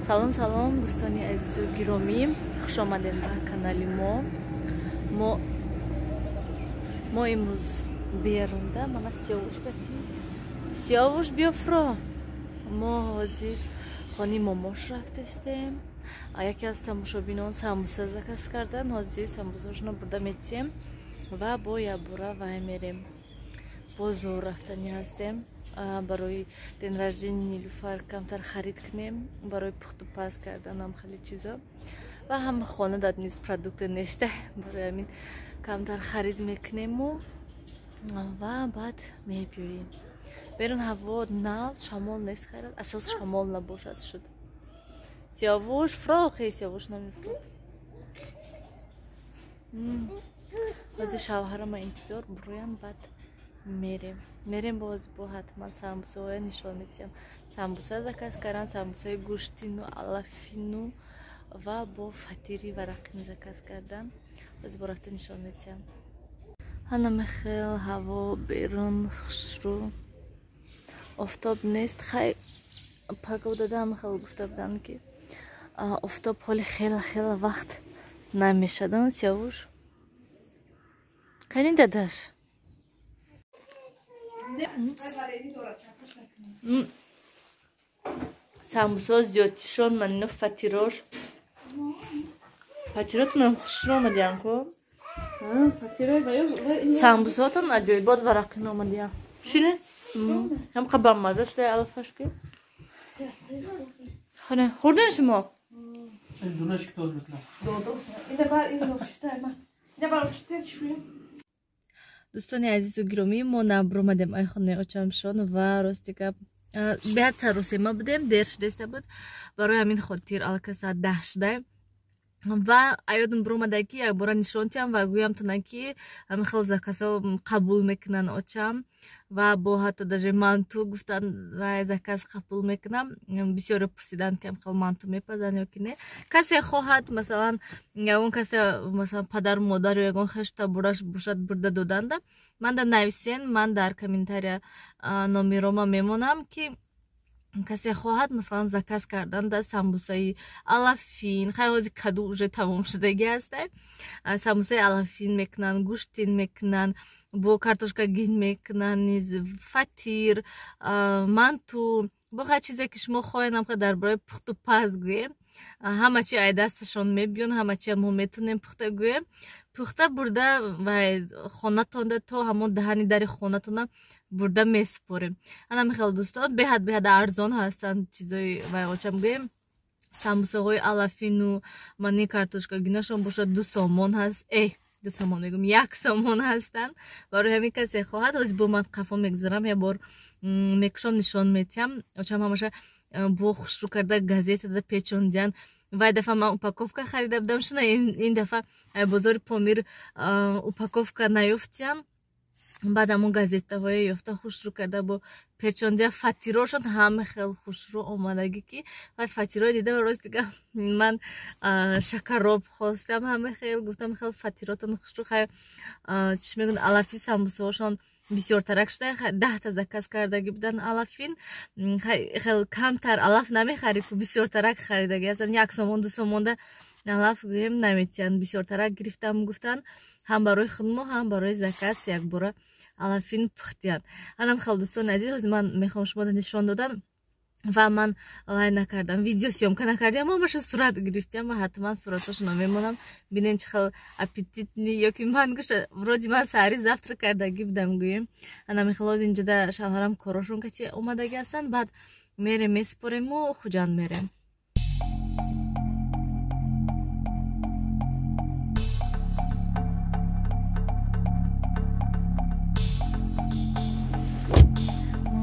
Салом салом дӯстони азизу гиромӣ, хуш омадед ба канали мо. Мо имрӯз берунда, мана Сиёвуш гати. Сиёвуш биёфро. Мо ҳозир хони момош рафтестем. Яке аз тамошобинон самбуса заказ кардан, ҳозир самбусаошонро бурда метиҳем ва бо якбора вай мерем. Бозор рафтанӣ ҳастем. Барои день рождения Нилуфар камтар харид кунем, барои пухту паз карданам хеле чизо. Ва ҳама хона дад низ продукты неста, барои ҳамин камтар харид мекунему ва баъд мебиёем. Берун ҳаво нал, шамол нест, хайрат, асос шамол набошад шуд. Сиёвуш фрохи, Сиёвуш намефурод. Ҳозир шавҳарама интизор буроям, баъд мерем. Мерем боз бо ҳатман самбусаҳоя нишон медиҳам. Самбуса заказ кардан, самбусаи гӯштину, алафину ва бо фатири варақин заказ кардан. Боз бо рафта нишон медиҳам. Ҳана мехел ҳаво берун хушрӯ. Офтоб нест. Хай погода дам хел гуфта буданд ки офтоб ҳоли хела хела вақт намешад. Сиёвуш. Кани дадаш? Самбусо зиёдтишон, манино фатирош. Фатиротонам хушрӯ омадиям ку? Самбусотон аҷоибот варақин омадиям. Шине? Ҳам қабаммаза шуда алафаш ки. Хане, хӯрден шумо? Дӯстони азизу гиромӣ, мо набуромадем ай хонаи очамшон ва рости гап беҳад саросема будем, дер шудеста буд. Барои ҳамин хотир аллакай соат 10 шуда ва аёдум буромада ки якбора нишон тиҳам ва гӯям тона ки ҳамин хел заказҳо қабул мекунанд очам ва бо ҳатто даже манту гуфтан ва заказ қабул мекунам. Бисёре пурсиданд ки ҳамин хел манту мепазанд ё ки не. Касе хоҳад, масалан, ягон касе, масалан, падару модар ё ягон хешу табораш бошад бурда доданда, ман да нависен, ман дар комментария номерома мемонам ки касе хоҳад, масалан, заказ кардан да самбусаи алафин, хай ҳозир каду уже тамом шудагӣ ҳастай. Самбусаи алафин мекунанд, гӯштин мекунанд, бо картошкагин мекунанд, низ фатир, манту, бо ҳар чизе ки шумо хоҳед, ҳам дар бораи пухту паз гӯем. Ҳама чи ай дасташон мебиён, ҳама чи мо метонем пухта гӯем. Пухта бурда ва хонатонда то ҳамон даҳани дари хонатона бурда месупорем. Ана михел дӯстон, беҳад беҳад арзон ҳастанд чизои вай очам гӯем. Самбусаҳои алафину мани картошкагинашон бошад 2 сомон ҳаст. 2 сомон мегӯм, 1 сомон ҳастанд. Барои ҳамин касе хоҳад, ҳозир бо ман қафо мегузарам, як бор мекушом нишон метиҳам. Очам ҳамаша бо хушрӯ карда газетада печондиан. Вай дафъа ман упаковка харида будам, шуна ин дафъа бозори Помир упаковка наёфтиям. Баъд ҳамон газетаҳое ёфта хушрӯ карда бо печондия фатирошон ҳама хел хушрӯ омадагӣ ки вай фатиро дида рост дига ман шакароб хостам, ҳама хел гуфтам хел фатиротон хушрӯ. Хай чӣ мегӯянд, алафи самбусаҳошон бисёртарак шуда, 10та заказ кардагӣ будан алафин. Хел камтар алаф намехарид, бисёртарак харидагӣ ҳастанд. 1 сомон 2 сомонда алаф гӯем наметиҳанд, бисёртарак гирифтам гуфтан, ҳам барои худмо ҳам барои заказ якбора алафин пухтиянд. Анам хел дӯстони азиз, ҳозир ман мехоҳам шуморо нишон додан ва ман вай накардам, видео съёмка накардам, ҳамаша сурат гирифтам ва ҳатман суратҳошонро мемонам. Бинем чӣ хел аппетитный ё ки ман гӯша вроде ман саҳари завтрак кардагӣ будам гӯем. Ана мехел ҳозир инҷода шавҳарам корошон кати омадагӣ ҳастанд, баъд мерем месупорему Хуҷанд мерем.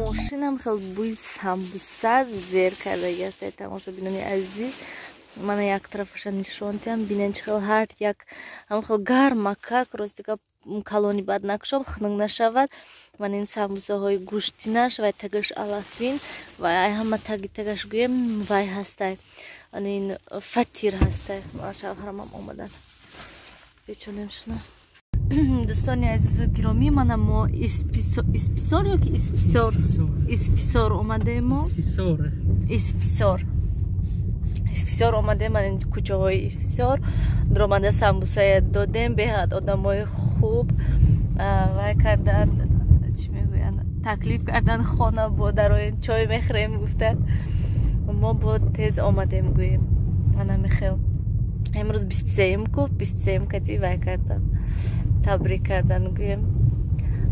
Мошинам хел бӯи самбуса зер кардагӣ аст, тамошобинони азиз. Мана як тарафаша нишон диҳам, бинен чӣ хел ҳар як ҳам хел гармакак, рости гап калони бад накушом, хунук нашавад. Ман ин самбусаҳои гӯштинаш вай тагаш алафин ва ай ҳама таги тагаш гӯем вай ҳастай, ин фатир ҳастай. Мана шавҳарамам омадан, бечонем шуна. Дӯстони азизу гиромӣ, мана мо Исписор ё ки Исписор? Исписор омадем мо. Исписор. Исфисор омадем, ман кӯчаҳои Исфисор даромада самбусая додем, беҳад одамои хуб вай кардан, чӣ мегӯянд, таклиф кардан, хона бо дароем, чой мехӯрем гуфта. Мо бо тез омадем гӯем. Ана михел. Имрӯз 23-м ку, 23-м кати вай кардан, табрик кардан гӯем.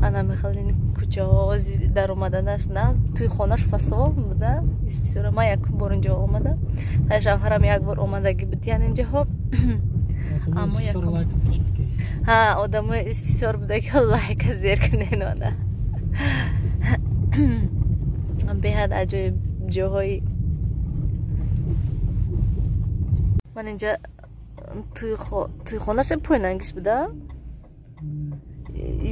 Ана михел ин кӯчаҳо даромаданаш на, туи хонаш фасон буда. Исфисора ман якум бор инҷо омадам. Шавҳарам як бор омадагӣ буд ян инҷоҳо. Аммо якум ҳа, одамои Исфисор буда ки лайка зер кунен ана. Беҳад аҷоиб ҷоҳои. Ман инҷа туи хонаша пойнангиш буда.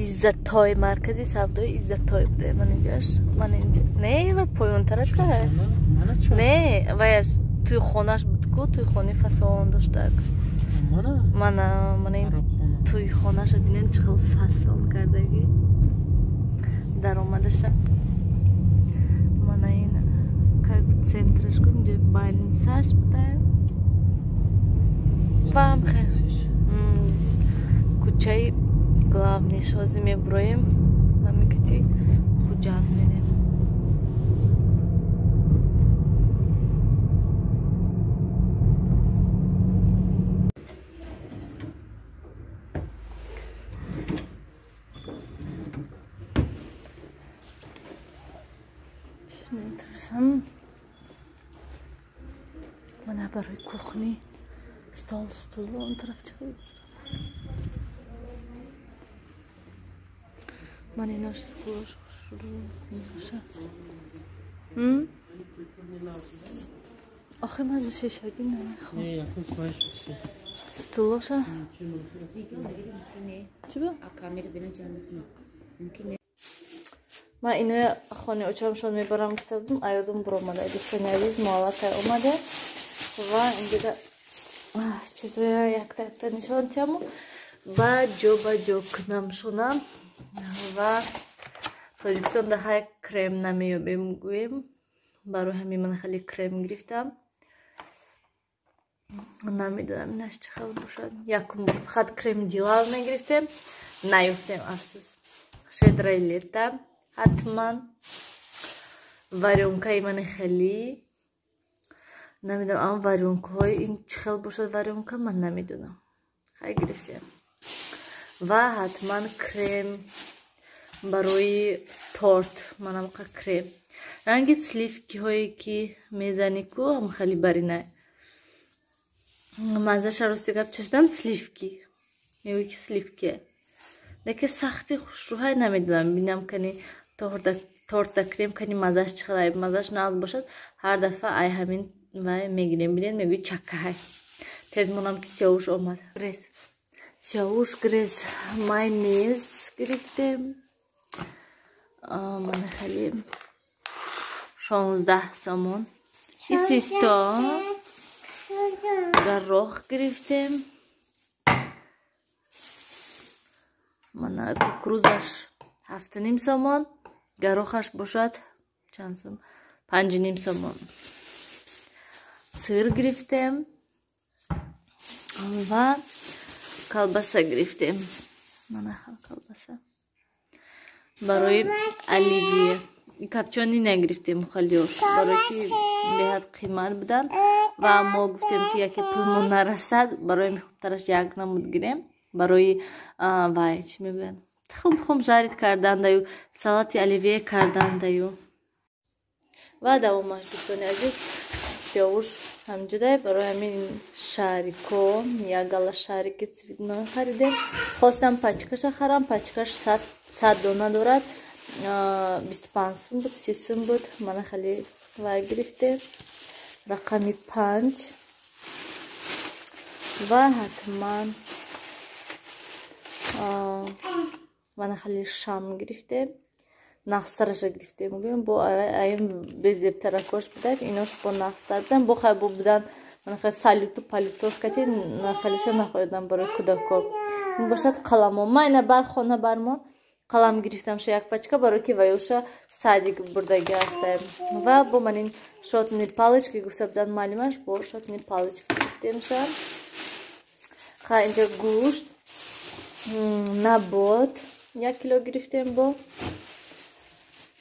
Иззаттой, маркази савдои Иззаттой буда. Ман инҷаш, ман инҷа не, ва поёнтараш ка. Не, ваяш туи хонаш буд ку, туи хони фасон доштак. Мана, мана ин туи хонаша бинен чӣ хел фасон кардагӣ. Даромадаша. Мана ин как центраш ку, инҷа больницаш буда. Вам хел. Кӯчаи главный шози меброем, мамикати Хуҷанд мерем. Мана барои кухни стол, стул он тараф чӣ. Ман инош стулош хушрӯ иноша. Охи ман шишагӣ намехоҳам. Стулоша? Чӣ ба? Ман иноя хони очамшон мебарам гуфта будам, аёдум буромада. Дӯстони азиз, мо аллакай омада ва инҷода чизоя якта якта нишон тиҳаму ба ҷо ба ҷо кунамшонам. Ва Тоҷикистон даҳа крем намеёбем гӯем. Барои ҳамин ман хеле крем гирифтам. Намедонам инаш чӣ хел бошад. Якум бор фақат креми Дилал мегирифтем, наёфтем, афсӯс. Шедраи лета ҳатман, варёнкаи мани хеле намедонам, ам варёнкаҳои ин чӣ хел бошад варёнка ман намедонам. Хай гирифтем. Ва ҳатман крем барои торт, манамқа крем. Ранги сливкиҳое ки мезанӣ ку, ам хеле барина. Маззаша рости гап чашидам сливки. Мегӯй ки сливки. Лекин сахти хушрӯҳай намедонам, бинам кани торта крем кани маззаш чӣ хел, маззаш нағз бошад, ҳар дафъа ай ҳамин вай мегирем. Бинед, мегӯй чаккаҳай. Тез монам ки сиёвуш омад. Грез. Сиёвуш грез майонез гирифтем. Мана хеле 16 сомон. Исисто горох гирифтем. Мана кукурузаш 7.5 сомон, горохаш бошад чанд сом? 5.5 сомон. Сыр гирифтем ва колбаса гирифтем. Мана колбаса барои оливье. Копчёный нагирифтем холиёш, барои ки беҳад қимат будан ва мо гуфтем ки яке пулмон нарасад, барои хубтараш як намуд гирем. Барои вай чӣ мегӯянд, хум жарит кардан даю, салати оливье кардан даю. Ва давомаш дӯстони азиз, сиёвуш ҳамҷодай. Барои ҳамин шарико, як гала шарики цветной харидем. Хостам пачкаша харам, пачкаш 100 дона дорад. 25 сум буд, 30 сум буд. Мана хеле вай гирифтем. Рақами 5 ва ҳатман мана хеле шам гирифтем. Нағзтараша гирифтем. Гӯем бо аим безебтаракош будак, инош бо нағзтар будан. Бо хай бо будан мана хеле салюту палютош кати хелеша нахоҳидам барои кӯдако. Ин бошад қаламо. Ман ина бар хона бармон Қалам гирифтамша як пачка, барои ки ваюша садик бурдаги ҳастаем. Ва бо ман ин шотни палочки гуфта будан муаллимаш, бо шотни палочки гирифтемша. Ха, инҷа гӯшт, набот 1 кило гирифтем, бо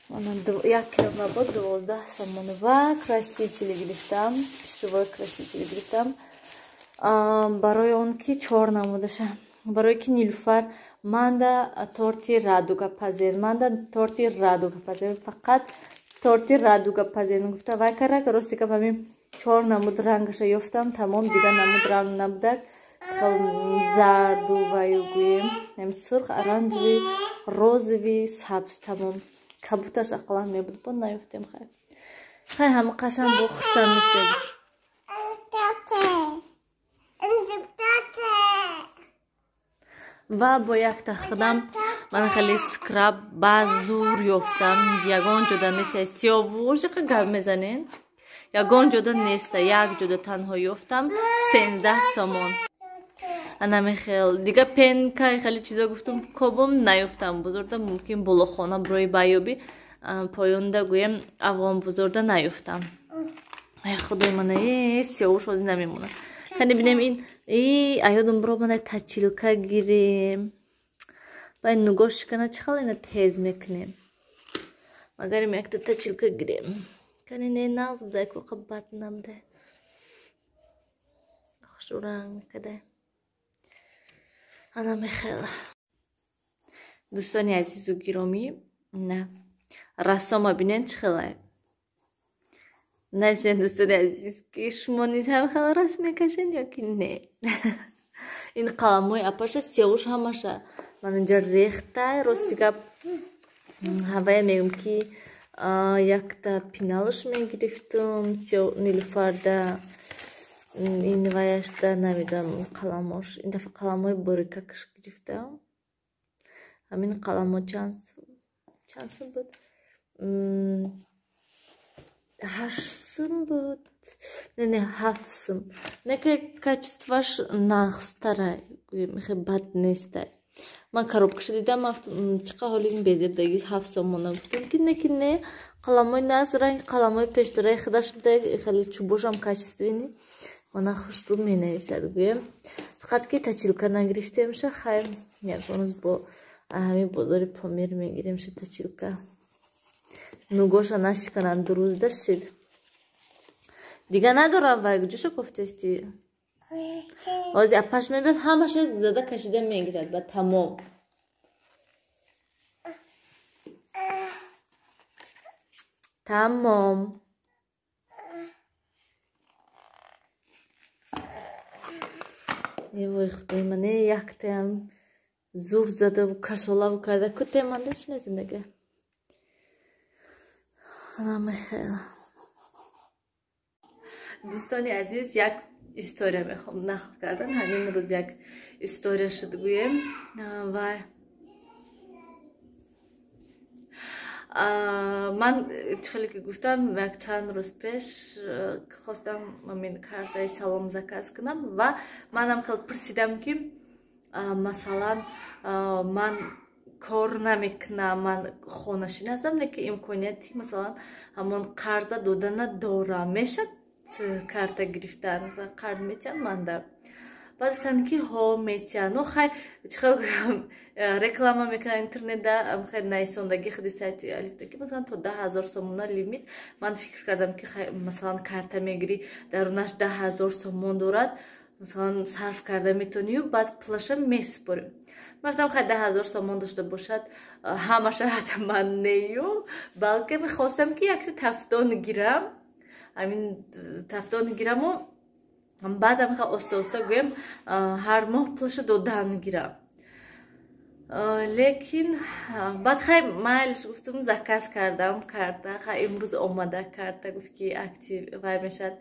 1 кило набот 12 сомон. Ва красители гирифтам, пищевой красители гирифтам, барои он ки чор намудаша, барои ки Нилуфар манда торти радуга пазен, манда торти радуга пазен, фақат торти радуга пазен гуфта вай карак. Рости гап, ҳамин чор намуд рангаша ёфтам, тамом, дигар намуд ранг набудак. Зарду ваю гӯем, ҳамин сурх, оранжевый, розовый, сабз, тамом. Кабуташ ақаллан мебуд, бо наёфтем. Хай, хай, ҳама қашан бо хурсанд мешудем. Ва бо якта худам ман хеле скраб ба зур ёфтам, ягон ҷода неста. Сиёвушиқа гап мезанен, ягон ҷода неста, як ҷода танҳо ёфтам, 13 сомон. Анамехел дига пенка хеле чизо гуфтум, кобум наёфтам. Бузурда мумкин болохона брои баёби, поёнда гӯем афғон бузурда наёфтам. Ай худои мана, э сиёвуш ҳозир намемонад. Кани бинем ин, и аёдум бро, мана тачилка гирем. Бай нугош шикана, чӣ хел ина тез мекунем? Магарим якта тачилка гирем. Кани не, нағз будай, коқа бад набудай, хушуранг мекадай. Ана мехел. Дӯстони азизу гиромӣ, на рассома бинен, чӣ хелай? Нарисен, дӯстони азиз, ки шумо низ ҳам хел расм мекашен ё ки не? Ин қаламҳои апаша сиёвуш ҳамаша ман инҷа рехтай. Рости гап, ҳавая мегӯм, ки якта пиналш мегирифтум Нилуфарда, ин ваяшда намедонам, қаламош. Ин дафъа қаламҳои борикакш гирифтам. Ҳамин қаламҳо чанд сум буд? 8 сум буд, не, 7 сум. Не ки качествоаш нағзтарай, хеле бад нестай. Ман коробкаша дидам, чӣ қа ҳоли ин безебдаги 7 сомона гуфтам, ки не, ки не, қаламҳои нағз, ранги қаламҳои пештараи худаш будай, хеле чӯбошам качественный. Мана хушрӯ менависад гӯем. Фақат ки точилка нагирифтемша. Хайр, ягон рӯз бо ҳамин бозори Помир мегиремша точилка. Нугоша нашикананд, дурӯзда шид. Дига надорам. Вай куҷоша кофтести? Ҳозир апаш мебиёд, ҳамаша зада кашида мегирад ба тамом. Тамом. Е вой худои ман, е яктаям зур задаву кашолаву карда кутеманда чи незиндага. Намехел. Дӯстони азиз, як история мехоҳам нақл кардан. Ҳамин рӯз як история шуд гӯем. Ва ман чӣ хеле ки гуфтам, як чанд рӯз пеш хостам ҳамин картаи салом заказ кунам ва манам хел пурсидам, ки масалан ман кор намекунам, ман хонашин ҳастам, лекин имконияти масалан ҳамон қарза дода надорам, мешад карта гирифтан, масалан қарз метиҳанд манда? Баъд гуфтанд, ки ҳо, метиҳанд. Ну хай, чӣ хел реклама мекунанд интернетда, хай наисондаги худи сайти Алифта, ки масалан то 10 000 сомона лимит. Ман фикр кардам, ки масалан карта мегирӣ, дарунаш 10 000 сомон дорад, масалан сарф карда метавонию баъд пулаша месупорӣ. Ман гуфтам, хай, 10 000 сомон дошта бошад, ҳамаша ҳатман нею, балки мехостам, ки якта тафтон гирам, ҳамин тафтон гираму баъдам оста оста гӯем ҳар моҳ пулаша додан гирам. Лекин баъд хай, майлиш гуфтум, заказ кардам карта. Хай, имрӯз омада карта, гуфт, ки актив вай мешавад,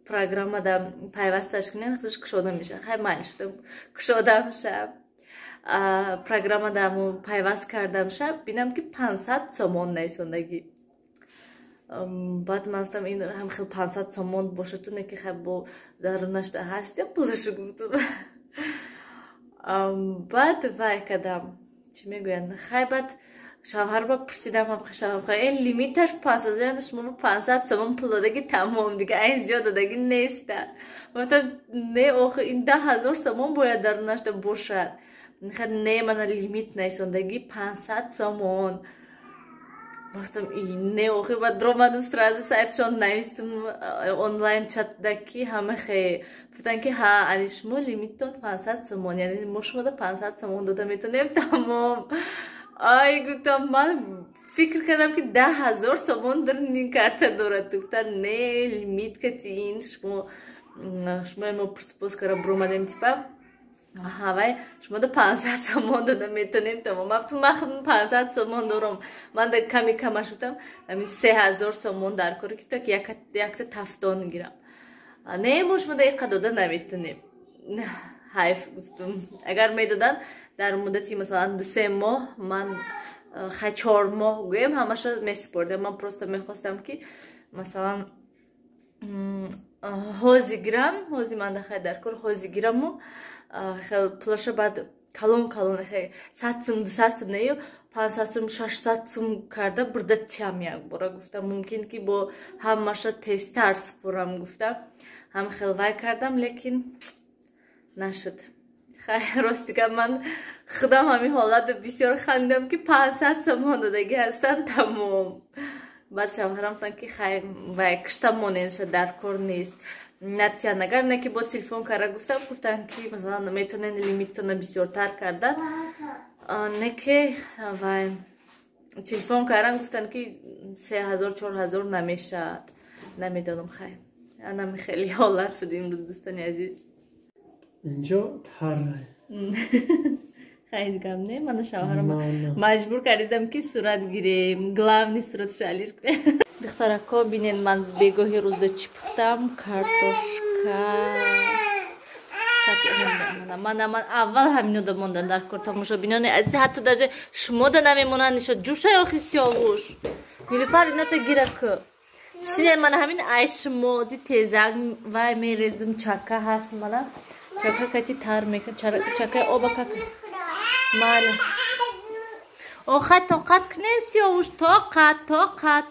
программада пайвасташ кунем, худаш кушода мешавад. Хай, майлиш гуфтам, кушодам шаб программада пайваст кардам шаб, бинам, ки 500 сомон наисондагӣ. Баъд ман гуфтам, ин ҳам хел 500 сомон бошад, не ки хай бо дарунашда ҳаст я пулашу гуфтум. Баъд вай кардам, Чӣ мегӯянд, хай, баъд шавҳарба пурсидам, шавҳар ин лимиташ 500, шумо 500 сомон пул додаги, тамом, дига айн зиёд додаги неста. Гуфтам, не, охи ин 10 000 сомон бояд дарунашда бошад. Не, мана лимит наисондаги 500 сомон. Гуфтам, не, охи. Баъд ромадам, сразу сайтшон навистам, онлайн чатда, ки ҳама хе гуфтанд, ки ҳа, ани шумо лимиттон 500 сомон, яъне мо шумода 500 сомон дода метавонем, тамом. Ай, гуфтам, ман фикр кардам, ки 10 000 сомон дар ин карта дорад. Гуфтан, не, лимит кати ин шумо мо пурсупос кара буромадем, типа ҳавай шумо да 500 сомон дода метонем, тамом. Мафтум, ман худам 500 сомон дорам, ман да ками камаш гуфтам, ҳамин 3000 сомон дар кори, ки то ки якта тафтон гирам. Не, мо шумо да иқа дода наметонем. Ҳайф, гуфтум, агар медоданд дар муддати масалан 2-3 моҳ, ман хай 4 моҳ гӯем, ҳамаша месупордам. Ман просто мехостам, ки масалан ҳози гирам, ҳози ман хай дар кор ҳози гираму хел пулаша баъд калон калон, 100 сум, 200 сум нею, 500 сум, 600 сум карда бурда тиям якбора, гуфта, мумкин ки бо ҳамаша тезтар супорам, гуфта, ҳам хел вай кардам, лекин нашуд. Хай, рости гап, ман худам ҳамин ҳолатро бисёр хандидам, ки 500 сомон додагӣ ҳастанд, тамом. Баъд шавҳарам гуфтанд, ки хай, вай кишта моненша, дар кор нест, натиян. Агар не ки бо телефон карда гуфтам, гуфтанд, ки масалан метавонед лимиттона бисёртар карда. Не ки вай телефон кардан, гуфтанд, ки 3000, 4000 намешавад. Намедонам, хай, анами хеле ҳолат шуд имрӯз, дӯстони азиз. Инҷо тар. Хайд, гап не, мана шавҳарам маҷбур кардам, ки сурат гирем, главный суратшо алиш кунем. Духтарако, бинед, ман бегоҳи рӯза чӣ пухтам: картошка. Мана, ман аввал ҳаминода мондан дар кор. Тамошобинони азиз, ҳатто даже шумода намемонанд нишо ҷӯшай. Охи, Сиёвуш, Нилуфар, ината гира ку шине. Мана ҳамин ай шумози тезак вай мерезим. Чака ҳаст, мана чака кати тар мекун, чакаи оба кака майли. Охай, тоқат кунед, Сиёвуш, тоқат, тоқат.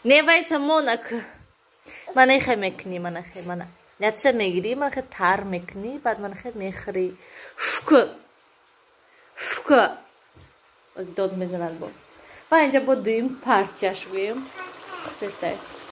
Не, вайша монак. Мана ихе мекунӣ, мана хе, мана ятша мегирӣ, мана хе тар мекунӣ, баъд мана хе мехӯрӣ. Фуку, фуку, дод мезанад бо. Ва инҷа бо дуюм партияш гӯем, пухтестай.